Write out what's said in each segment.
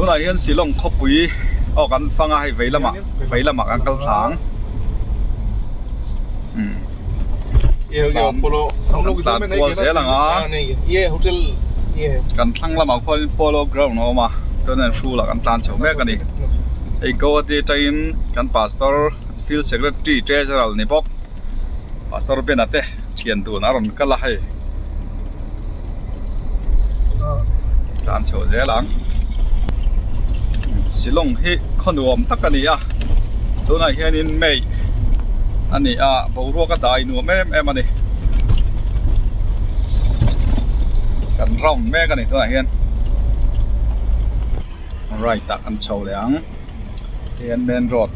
Tunah hian Shillong khawpui aw kan fang a hei vei lamah vei lamah kan kal thla ang umm tlan tlan kual zel ang a kan thlang lamah khuanin polo ground a awm a chuan hrulah kan tlan chho mek a ni hei Guwahati atangin kan pastor field secretary treasurer ni bawk pastor Bena te thian dun a rawn kal a hei tlan chho zel ang Shillong hi khaw nuam tak a ni a tunah hianin May a ni a boruak a dai nuam em em a ni kan round mek a ni tunah hian right ah kan chho leh ang. Tihian main road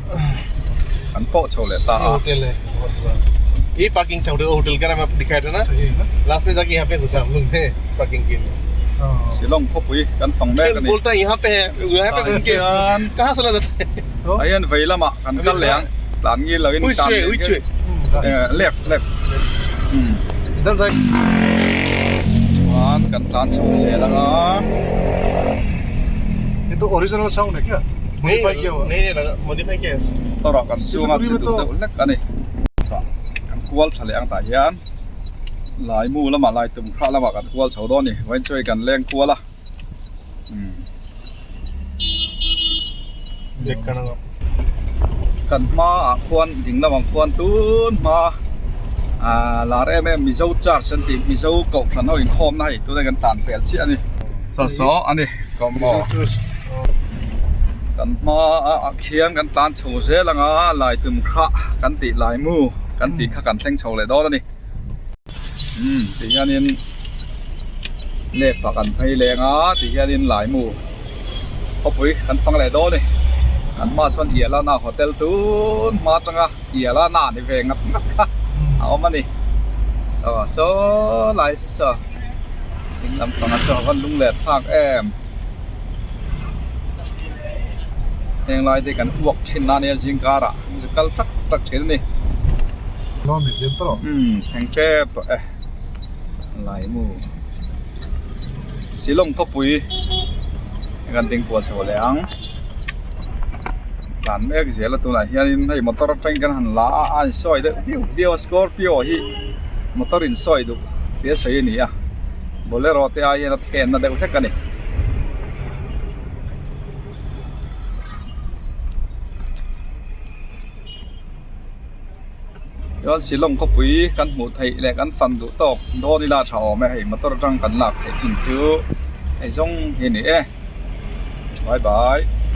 an pawh chho leh ta a. ये पार्किंग था होटल का नाम आपको दिखाया था ना लास्ट में जाके यहाँ पे घुसा हम लोग ने पार्किंग के लिए Shillong khawpui kan fang mek a ni. बोलता है यहाँ पे है यहाँ पे घूम के कहाँ चला जाता है Ah hian vei lamah kan kal leh ang tlan ngil lo in Which way which way left left umm chuan kan tlan chho zel ang a. ये तो original sound है क्या नहीं नहीं नहीं लगा modify किया है Tawrah kan chunga chi duh deuh hlek a ni kan kual tha leh ang tah hian laimu lamah lai tum khrah lamah kan kual chho dawn a ni vawiin chu hei kan leng kual a umm kan hmaah khuan ding lamah khuan tun hma ah lar em em mizo church an tih mizo kohhran ho inkhawmna hei tunah kan tan pel chiah a ni saw saw a ni. Kawmmaw kan hma ah khian kan tlan chho zel ang a lai tum kha kan tih lai mu kan tih kha kan thleng chho leh dawn a ni umm ti hianin left ah kan phei leng a ti hianin lai mu khawpui kan fang leh dawn a ni kan hmaah sawn Ialana hotel tun hma atanga Ialana ni ve ngat ngat kha a awm a ni saw saw lai saw. Ding lampang a saw van lung leh thlak em heng lai te kan uak thin a nia zing karah an kal tak tak thin a ni umm thleng tep tawh e laimu Shillong khawpui kan ding kual chho leh ang tlan mek zel a tunah hianin hei motor atangin kan han la a a insawi deuh viau viau a scorpio hi. Motor in sawi duh tih a sawi a ni a bolero te ai hian a then na deuh hlek a ni. Chuan Shillong khawpui kan hmuh theih leh kan fan duh tawk dawn ila tha awm e hei motor atang kan lak theih chin chu hei zawng hi a ni e bye bye.